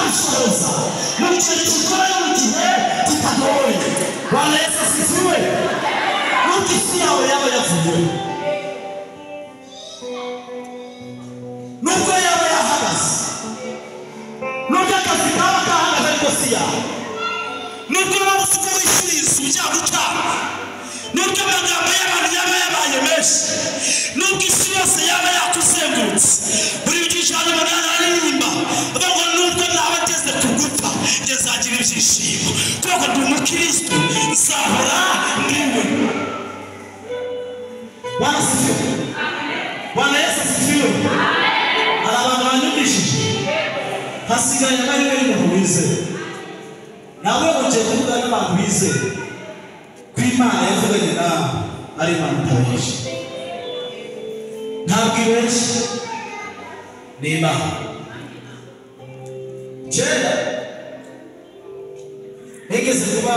izabisohoza mu gihe kigoye, mu gihe kitagoye. Bwana Yesu asifiwe. Nubwo isi yawe yaba yavuyeho, nubwo yaba yahagaze, nubwo akazi kaba kahagaze ariko si yawe, nubwo waba ufite wishyura inzu ujya gutanga, nubwo amagambo y'abantu yaba yabaye menshi, nubwo isi yose yaba yakuzengurutse, buri gihe 108 aririmba avuga ngo nubwo naba ngeze ku gupfa njye nzagira ibyishimo kubera ko ndi umukristo, nzahora ndiwe. Bwana asifiwe. Bwana Yesu asifiwe. Hari abantu banyumvishije, hasigaye amahirwe y'umuntu wizeye. Nawe ugiye kuvuga n'abantu bizeye ko Imana yavuganye nawe ari Imana itabeshya, ntabwo ibeshya, ni Imana. Kera nigeze kuba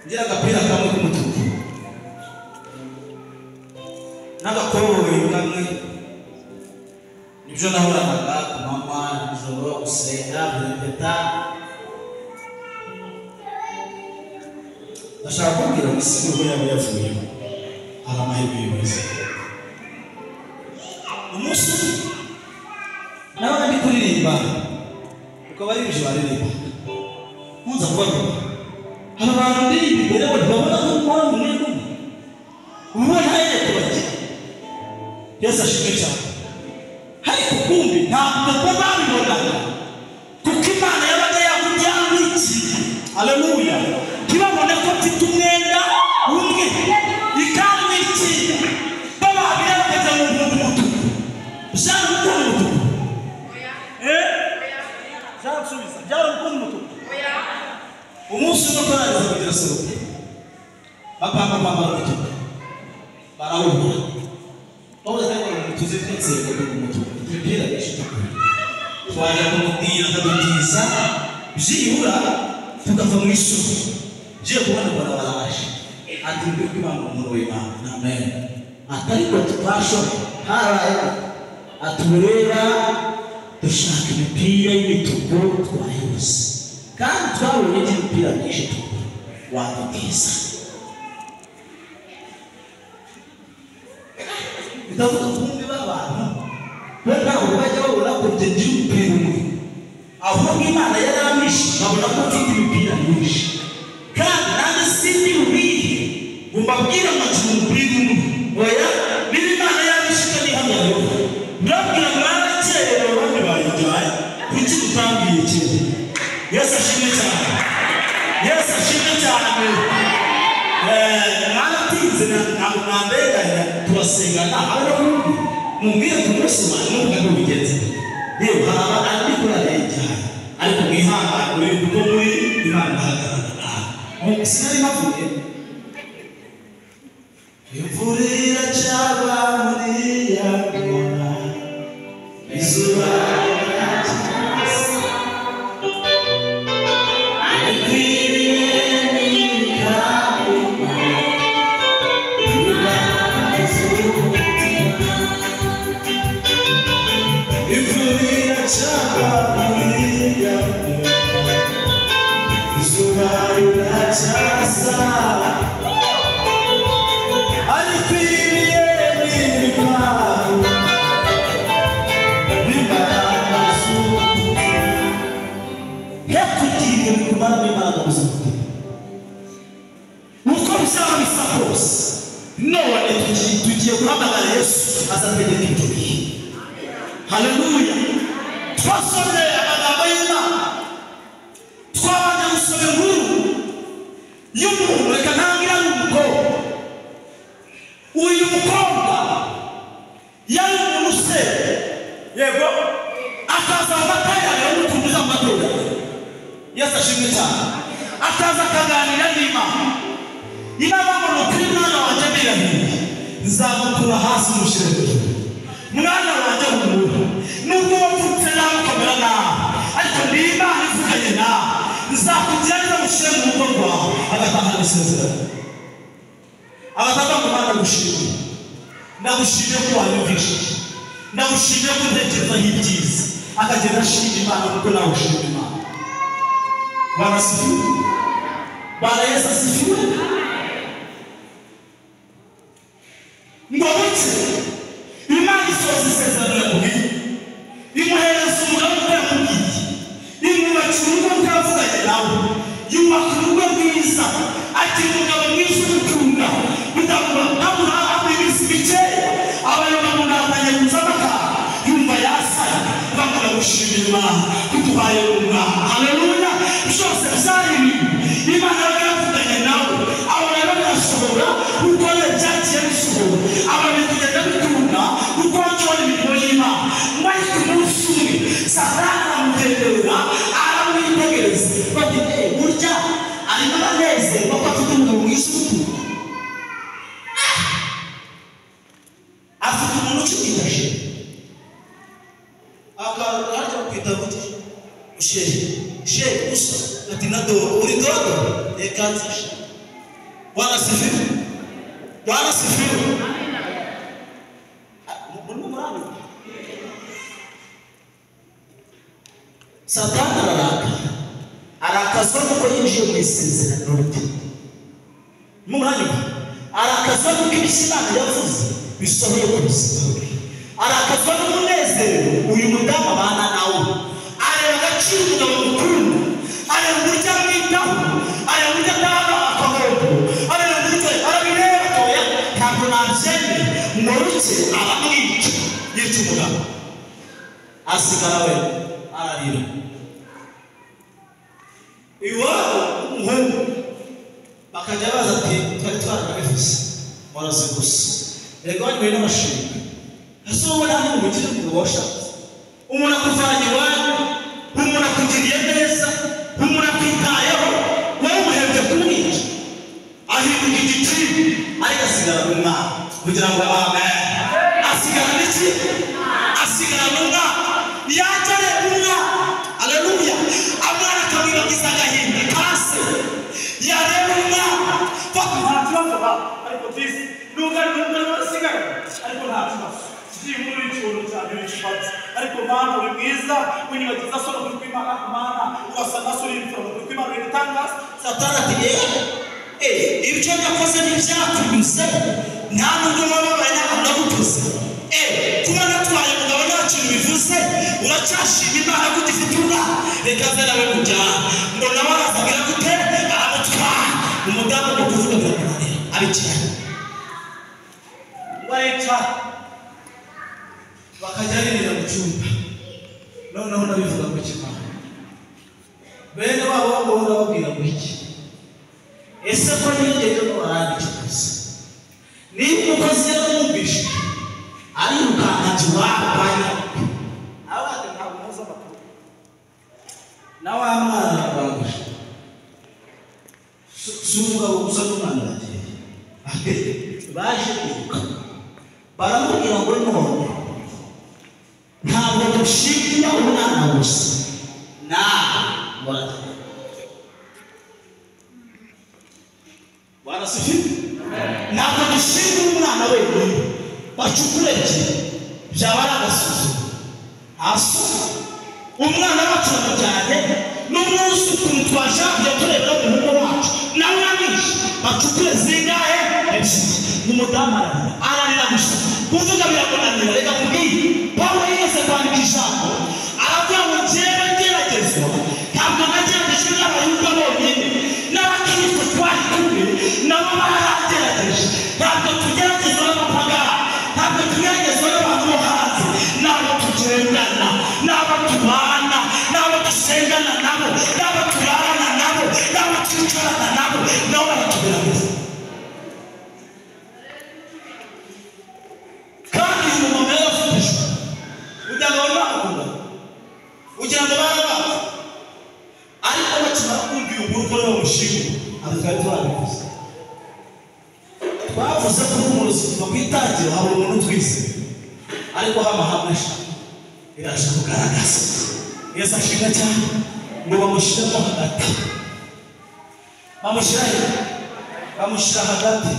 ngira agapira kamwe k'umutuku n'agakoboyi kamwe, nibyo nahoranaga ku manywa, nijoro, gusenga, kurepeta. Ndashaka kubwira ngo isi nubwo yaba yavuyeho hari amahirwe y'uburezi. Umunsi umwe nabaga ndi kuririmba, ukaba ari ibyo baririmba, nkunza kubabwira aba bantu ndirimba imbere bo ntibabona ko nkora mu mwenda umwe, ubu nta yereko bagira. Yesu ashimwe cyane. Ariko kumbi ntabwo bo babibonaga, kuko Imana yabaga yakujyanikiye. Haleluya. Ntibabone ko mfite umwenda umwe ikantwikira, bababira bakajya mu mutuku. Byari gukunda umutuku? Byansubiza, byari gukunda umutuku. Umunsi umwe korali kugira soko bapanga kwambara umutuku, barawubura. Bavuze ngo tuzi twinsenga umutuku, imipira myinshi itukura, twajya kumubwira akadutiza byibura tukava mu isuku. Ngiye kubona mbona baraje, ati mbere kwibanga umuntu w'Imana, amen. Atariko twashoboye haraye atureba dushaka imipira y'imituku twayibuze, kandi twabonye imipira myinshi itukura, wadutiza. Ndavuga kumbi b'abantu bo ntabwo bajya babona ko njye ngira umupira umwe, ahubwo Imana yaramishe babona ko mfite imipira myinshi, kandi nanjye sindi bubihe ngo mbabwire ngo ngira umupira umwe. Oya, niba Imana yamishe ikanihamya, ndababwira mwarakerewe abandi bayijyanye, kuki mutambwiye kera? Yesu ashimwe cyane. Yesu ashimwe cyane. Mwaratinze, ntabwo mwandenganya, turasengana ariko mumbwire ku munsi wanjye n'ubwo ntubigenze. Yewe hari abandi korali cyane, ariko mwihangane muri kuko muri Imana ihagarara nawe. Sinari navuye imvura iracaba muri ya ngoma, izuba riracasa, ikwiriye n'ikaguma, imvura iracaba muri ya ngoma, izuba riracasa, ikwiriye n'ikaguma, he kugira ibyo bikumaramo imbaraga mu buzima bwawe. Uko bizaba bisa kose, none tugiye guhamagara Yesu azategeka ibyo bihe. Haleluya. Twasomye amagambo y'Imana, twabanje gusoma inkuru y'umuntu. Reka ntangira ari umukobwa. Uyu mukobwa yari umuntu usenga, yego, akaza mu materaniro n'ukuntu uza mu materaniro. Yesu ashimwe cyane. Akaza akaganira n'Imana. Imana ngo ni ukuri mwana wanjye ndirahiye, nzamukura hasi mushyire hejuru. Mwana wanjye humura, nubwo wavutse nabi ukamera nabi, ariko ni Imana ivuganye nawe, nzakugira neza mushyire mu rugo rwawe. Agatanga isezerano, agatanga ngo Mana ndagushimiye, ndagushimiye ko wanyumvishije, ndagushimiye ko untekerezaho ibyiza. Akagenda ashima Imana kuko nawe ushima Imana. Bwana asifiwe. Bwana Yesu asifiwe. Ngo buke Imana isohoza isezerano yamubwiye, imuhereza umugabo uko yamubwiye, imwubakira urugo uko yavuganye nawe, yubaka urugo rwiza, agira umugabo mwiza umukunda. Habura iminsi mikeya abayobora atangiye kuzana akantu, yumva yasara, bakora gushimira Imana kuduhaye umwana. Haleluya! Byose byari ibintu Imana yari yavuganye nawe, abona birasohora uko byagiye bisohora, abona kugenda bikunda uko bakora imirimo y'Imana. Ariko umunsi umwe Satani aramutemberera, aramwitegereza, bati burya arimo aranezerwa ko afite umugabo mwiza umukunda, afite umuntu ukimwita sheri, akarya bakwita gute sheri, sheri gusa ati na dodo, uri dodo reka nzishe. Bwana asifiwe. Bwana asifiwe. Murimo muranyumva? Satani araraka, arakazwa nuko yinjiye mu isezerano rye. Muranyumva? Arakazwa nuko ibyo Imana yavuze bisohoye ku buzima bwe, arakazwa n'umunezero uyu mudamu abana nawe, areba agaciro umugabo mukunda, areba uburyo amwitaho, areba uburyo atanga akaboko, areba uburyo arabireba akaba ntabwo nabyemeye ngo ruke aramwica, yica umugabo, asigara we ararira. Iwabo umuhungu bakajya baza ati twari twarabivuze murazi gusa, erega wanyweye n'amashinga, ese wowe nta n'umukire umugabo washatse, umuntu akuvanye iwanyu, umuntu akugiriye neza, umuntu akwitayeho, wowe umuhembye kumwica, ahinduka igiciro, ariko asigarana umwana kugira ngo amen. Asigarana iki? Asigarana umwana. Yagere umwana, aleluya, amwana akamwibagiza agahinda kase, yareba umwana fata nta kibazo ariko disi nubwo ari nubwo asigaye ariko nta kibazo inkuru y'ikintu cyane w'ikibazo, ariko Mana uri mwiza, winyibagiza so no kuri Imana, Mana urasa na so y'imfura no kuri Imana uri. Satani ati ibyo nakoze ntibyakunyuze, nta nubwo wababaye ntabwo nagutuze, kuba natwaye umugabo nta kintu bivuze, uracyashima Imana ko ugifite umwana, reka aze nawe mujyana. Ngo nawe arazagira gute? Aramutwara. Umudamu ngo kuvuga biramunanira, abicara ngo aricara, bakajya ririra mu cyumba. Noneho nabivuga ngo kimana bene wabo ngo ndababwira ngo iki, ese ko nigeze no barandika gusa, niba umukozi yaramwumvise arirukanka ati wapanya abandi ntabwo muzi amakuru, na wa mwana arangije si umugabo gusa n'umwana aragiye. Baje kwiruka baramubwira ngo none ntabwo dushimira umwana gusa nawe muragenda. Bwana asifiwe. Ntabwo dushimira umwana wenyine, bacukure ebyiri byaba ari agasuzuma aso umwana wacu bamujyanye n'umunsi ukuntu twashaka kujya turebera umuhungu wacu nawe uramishe, bacukure zingahe? Ebyiri. Umudamu ararira, ararira gusa kuvuga biramunanira. Reka mubwire, Pawulo yigeze kwandika ijambo aravuga ngo njyewe ngeragezwa ntabwo nageragejwe n'Abayuda bonyine, n'abakristo twari kumwe nabo baragerageje. Ntabwo tugeragezwa n'abapagani, ntabwo tugeragezwa n'abantu bo hanze, n'abo tugendana, n'abo tubana, n'abo dusengana nabo, n'abo turarana nabo, n'abo twicarana nabo, nabo baratugerageza. Kandi uyu mumama yari afite ijwi, ugira ngo bari bamukunda, ugira ngo barabazi, ariko bakimara kumva iyo nkuru ko ariwe bamushimira, ati twari twabivuze, twavuze ko umurozi kuva ku itangiriro habura umuntu utwizeye, ariko hano hamwe iraje kugaragaza Yesu ashimwe cyane, ngo bamushyiremo hagati, bamushyira he? Bamushyira hagati,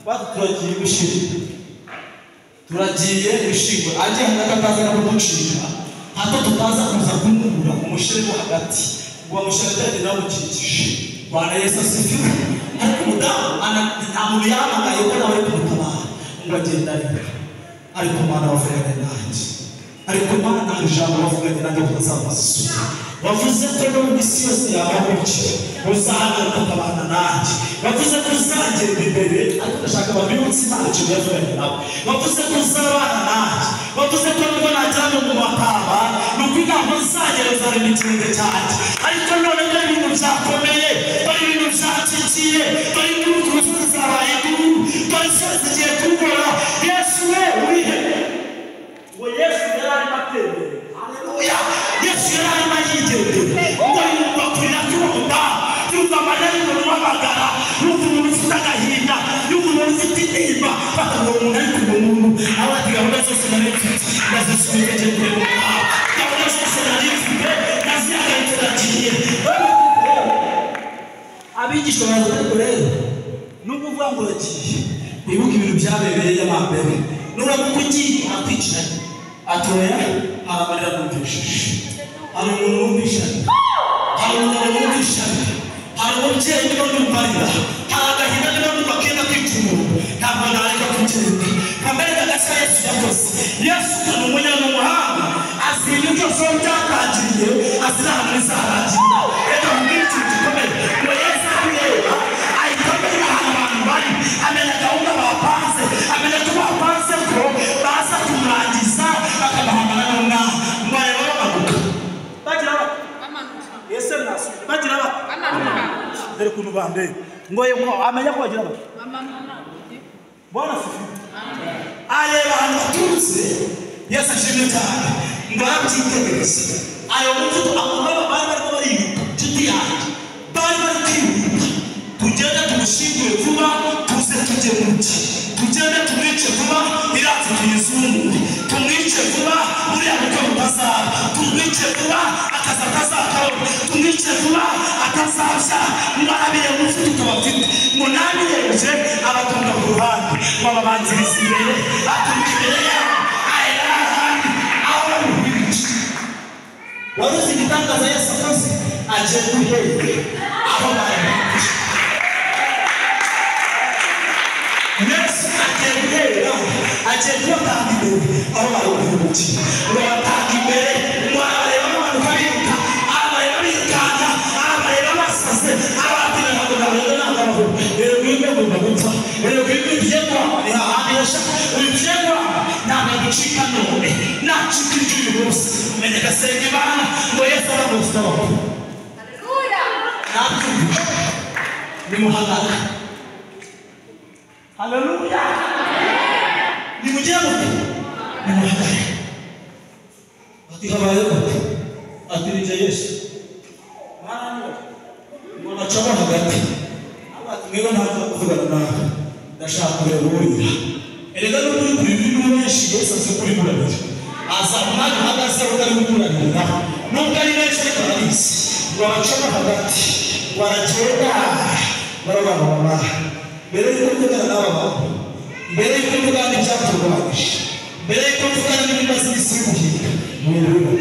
bati turagiye gushyira, turagiye gushingura, ajye hagati ataza no kuducika, Hato tutaza kuza kumubura umushyiremo hagati ngo bamushyire agenda bamukikije. Bwana Yesu asifiwe. Ariko umudamu nta muntu yahamagaye ko nawe ari kumutabara ngo agende arira. Ariko Mana wavuganye nanjye, ariko Mana hari ijambo wavuganye nanjye utazamasuka. Wavuze ko nubwo isi yose yahagurukira uzahaguruka ukabana nanjye. Wavuze ko uzagenda imbere, ariko ndashaka babibutse Imana ikintu yavuganye nawe. Wavuze ko uzabana nanjye. Wavuze ko nubwo najyana mu mataba nuko ntabwo nzagera uzarema ikirenge cyanjye. Ariko none dore ibintu byakomeye, dore ibintu byacikiye, dore induru zabaye induru, dore isi zigiye kubura. Yesu we urihe? Ngo Yesu yari arimo atembera. Haleluya! Yesu yari arimo yigendera. Ngo yumva kurira k'umudamu, yumva amarira y'umuntu uhamagara, yumva umuntu ufite agahinda, yumva umuntu ufite intimba. Bakavuga uwo muntu ariko uwo muntu aho ati gahunda zose nari mfite ndazisubije ngiye kureba umudamu. Gahunda zose nari mfite ndazihagaritse ndagiye. Abigishwa baraza ariko rero nubwo uvuga ngo uragiye, wibuke ibintu byabereye y'amambere. Nuramuka ugiye akwicaranye atoya hari amarira numvishije, hari umuntu wumvishije, hari umugabo wumvishije, hari umubyeyi niba numva arira, hari agahinda niba numva kenda kwica umuntu, ntabwo nareka kugenda. Kamere gashya Yesu yakoze. Yesu ni umunyamahanga, azi ibintu byose aho byatangiriye, azi n'ahantu bizarangirira. Reka nkubwire ikintu gikomeye, ngo Yesu areba ahita amenya ahantu abantu bari, amenya gahunda bapanze, amenya ko bapanze ko baza kumurangiza bakamuhamara n'umwana. Ngo areba bamanuka bagira bati ese mwasubije bagira bati dore ukuntu bambere ngo amenya ko bagira bati Bwana asifiwe. Areba ahantu baturutse. Yesu ashimwe cyane. Ngo arabyitegereza ayo muvuduko abo bari barimo bariruka, inshuti yanjye bari bari kwiruka, tugende tumushyingure vuba tuze tujye mu cyi, tugende tumwice vuba iratse tuyizungure, tumwice vuba buriya bukwe butazaba, tumwice vuba akazi atazakabona, tumwice vuba atazabya. Ngo arabire umuvuduko bafite, ngo nabirebye abatunga ku ruhande, ngo ababanziriza imbere, aturuka imbere yabo ahera ahandi aho bari bwice. Wari uzi igitangaza Yesu akoze? Agiye guhera aho bari bwice. Yesu agiye guhera, agiye kubatanga imbere aho bari bwice. Ngo batanga imbere, ngo arabareba bamanuka biruka, arabareba birukanka, arabareba basaze, arabatira ntabwo nabareba ntabwo abahura. Rero mwebwe mugomba gupfa, rero mwebwe ugiye guhama ni hahandi yasha, ugiye guhama ntabwo agucika none, nacika iry'uyu munsi. Menya gasenga Imana ngo Yesu aramusaba. Haleluya! Nabyumvise. Nimuhagarare. Haleluya! Nimugire muti nimuhagarare. Ati habaye gute? Ati ni jye Yesu. Ngo bacamo hagati. Ati mwebwe ntabwo kuvugana nawe, ndashaka kureba urira. Erega nubwo uri kurira uri benshi, Yesu azi ko uri kurarira. Aza umwanya uhagaze utari gukurarira, nubwo ari benshi ariko arabizi. Ngo bacamo hagati, baragenda barabana. Mbere y'uko mvugana n'aba bantu, mbere y'uko mvugana n'ibyaturwanyije, mbere y'uko mvugana n'ibimaze iminsi bimuhiga, mwirira.